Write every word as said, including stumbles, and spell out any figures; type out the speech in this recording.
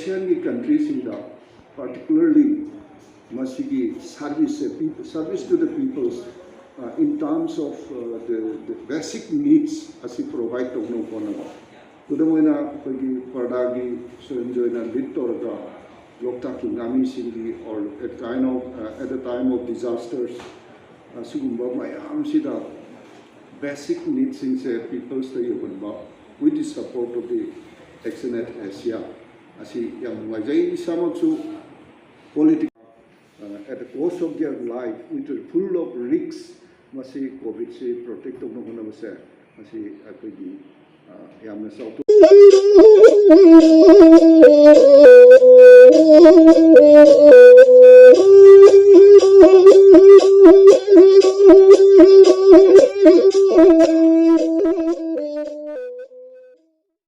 ꯑꯦꯁꯤꯌꯥꯟꯒꯤ ꯀꯟꯇ꯭ꯔꯤꯁꯤꯡꯗ, particularly ꯃꯁꯤꯒꯤ service, service to the peoples, uh, in terms of uh, the, the basic needs ꯑꯁꯤ provide ꯇꯧꯅꯕ ꯍꯣꯠꯅꯕ꯫ ꯈꯨꯗꯝ ꯑꯣꯏꯅ ꯑꯩꯈꯣꯏꯒꯤ ꯄꯔꯗꯥꯒꯤ ꯁꯣꯏꯟꯖꯣꯏꯅ ꯂꯤꯗ ꯇꯧꯔꯒ ꯂꯣꯛꯇꯥꯛꯀꯤ ꯉꯥꯃꯤꯁꯤꯡꯒꯤ or at kind of uh, at the time of disasters ꯑꯁꯤꯒꯨꯝꯕ ꯃꯌꯥꯝꯁꯤꯗ basic needꯁꯤꯡꯁꯦ peoplesꯇ ꯌꯧꯍꯟꯕ with the support of the Action Aid Asia ꯑꯁꯤ ꯌꯥꯝ ꯅꯨꯡꯉꯥꯏꯖꯩ꯫ ꯏꯁꯥꯃꯛꯁꯨ politics uh, at the cost of their life with the full of risks ꯃꯁꯤ ꯀꯣꯚꯤꯗꯁꯤ protect ꯇꯧꯅꯕ ꯍꯣꯠꯅꯕꯁꯦ ꯃꯁꯤ ꯑꯩꯈꯣꯏꯒꯤ uh, ꯌꯥꯝꯅ ꯆꯥꯎꯊꯣꯛ